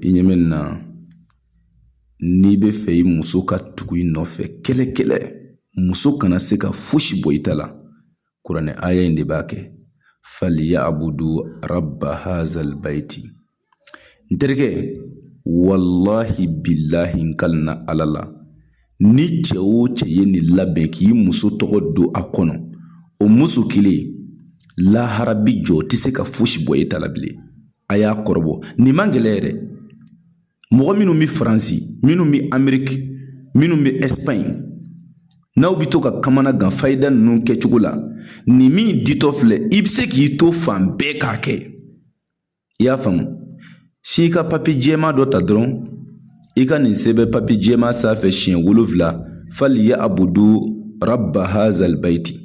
I ɲɛ bɛ nin na, n'i bɛ fɛ i muso ka tugu i nɔfɛ kɛlɛ kɛlɛ, muso kana se ka fosi bɔ i ta la, kuranɛ aya in de b'a kɛ: faliyabudu rabba hazal baiti. N terikɛ, walahi bilahi, n kalina Ala la, ni cɛ o cɛ ye nin labɛn k'i muso tɔgɔ don a kɔnɔ, o muso kelen, lahara bi jɔ, o tɛ se ka fosi bɔ e ta la bilen. A y'a kɔrɔbɔ, nin man gɛlɛ yɛrɛ. Mɔgɔ minnu bɛ Faransi, minnu bɛ Ameriki, minnu bɛ Ɛsipaɲi, n'aw bɛ to ka kamana gan fayida ninnu kɛcogo la, nin min ditɔ filɛ, i bɛ se k'i to fan bɛɛ k'a kɛ. I y'a faamu? Si i ka papiye jɛman dɔ ta dɔrɔn, i ka nin sɛbɛn papiye jɛman sanfɛ siɲɛ 7: faliyabudu rabba hazal baiti.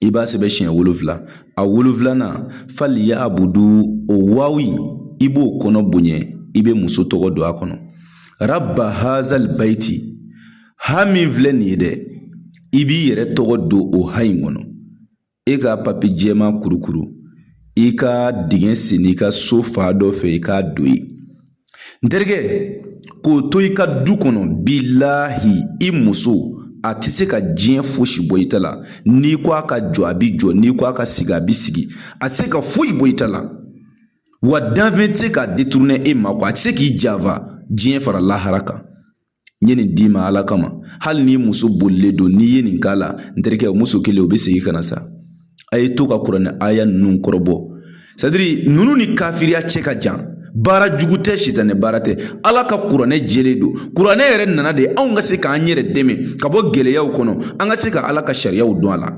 I b'a sɛbɛn siɲɛ 7. A wolonfilanan, faliyabudu, o wawu in, i b'o kɔnɔ bonya, i bɛ muso tɔgɔ don a kɔnɔ: rabba hazal baiti. Ha min filɛ nin ye dɛ, i b'i yɛrɛ tɔgɔ don o ha in kɔnɔ. E ka papiye jɛman kurukuru, i ka dingɛ sen i ka so fa dɔ fɛ, i k'a don yen. N terikɛ, k'o to i ka du kɔnɔ, bilahi, i muso a tɛ se ka diɲɛ fosi bɔ i ta la. N'i ko a ka jɔ, a bi jɔ. N'i ko a ka sigi, a bi sigi. A tɛ se ka foyi bɔ i ta la. Wa danfɛn tɛ se k'a détourner e ma, a tɛ se k'i janfa diɲɛ fara lahara kan. N ye nin d'i ma Ala kama. Hali n'i muso bolilen don, n'i ye nin k'a la, n terikɛ, o muso kelen, o bɛ segin ka na sa. A ye to ka kuranɛ aya ninnu kɔrɔbɔ. C'est à dire, ninnu ni kafiriya cɛ ka jan. Baara jugu tɛ, sitanɛ baara tɛ. Ala ka kuranɛ jɛlen don. Kuranɛ yɛrɛ nana de anw ka se k'an yɛrɛ dɛmɛ ka bɔ gɛlɛyaw kɔnɔ, an ka se ka Ala ka sariyaw dɔn a la.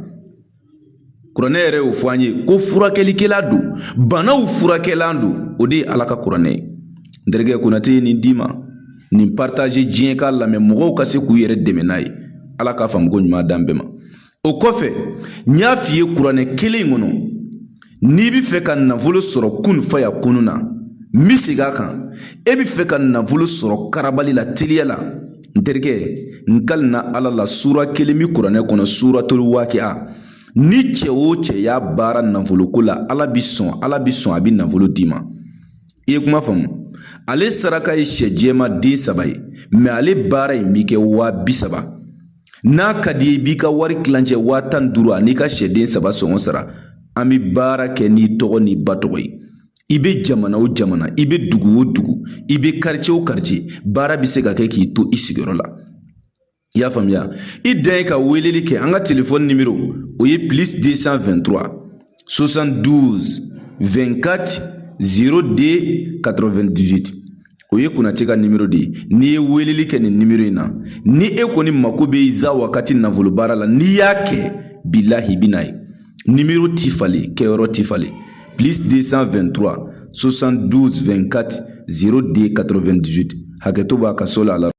Kuranɛ yɛrɛ y'o fɔ an ye ko furakɛlikɛla don, banaw furakɛlan don. O de ye Ala ka kuranɛ ye. N terikɛ, Konate ye nin d'i ma. Nin partage, diɲɛ k'a lamɛn, mɔgɔw ka se k'u yɛrɛ dɛmɛ n'a ye. Ala k'a faamu ko ɲuman d'an bɛɛ ma. O kɔfɛ, n y'a f'i ye, kuranɛ kelen in kɔnɔ, n'i bɛ fɛ ka nafolo sɔrɔ kun fa ya kunu na, n bɛ segin a kan, e bɛ fɛ ka nafolo sɔrɔ karabali la, teliya la, n terikɛ, n kalina Ala la, sura kelen bɛ kuranɛ kɔnɔ, suratul waqi'a. Ni cɛ o cɛ y'a baara nafoloko la, Ala bi sɔn, Ala bi sɔn, a bɛ nafolo d'i ma. I ye kuma faamu? Ale saraka ye sɛ jɛma den 3 ye, mɛ ale baara in bɛ kɛ 30.000. N'a ka di ye, i b'i ka wari tilancɛ 15.000 an'i ka sɛden 3 sɔngɔ sara. An bɛ baara kɛ n'i tɔgɔ n'i ba tɔgɔ ye. I bɛ jamana o jamana, i bɛ dugu o dugu, i bɛ quartier o quartier, baara bɛ se ka kɛ k'i to i sigiyɔrɔ la. I y'a faamuya? I dan ye ka weleli kɛ. An ka telefɔni nimero, o ye plus 223 72 24 02 98. O ye Konate ka nimero de ye. N'i ye weleli kɛ nin nimero in na, ni e kɔni mako bɛ za wakati nafolo baara la, n'i y'a kɛ, bilahi, i bɛ n'a ye. Nimero ti falen, kɛyɔrɔ ti falen: plus 223 72 24 02 98. Hakɛto b'a ka so la.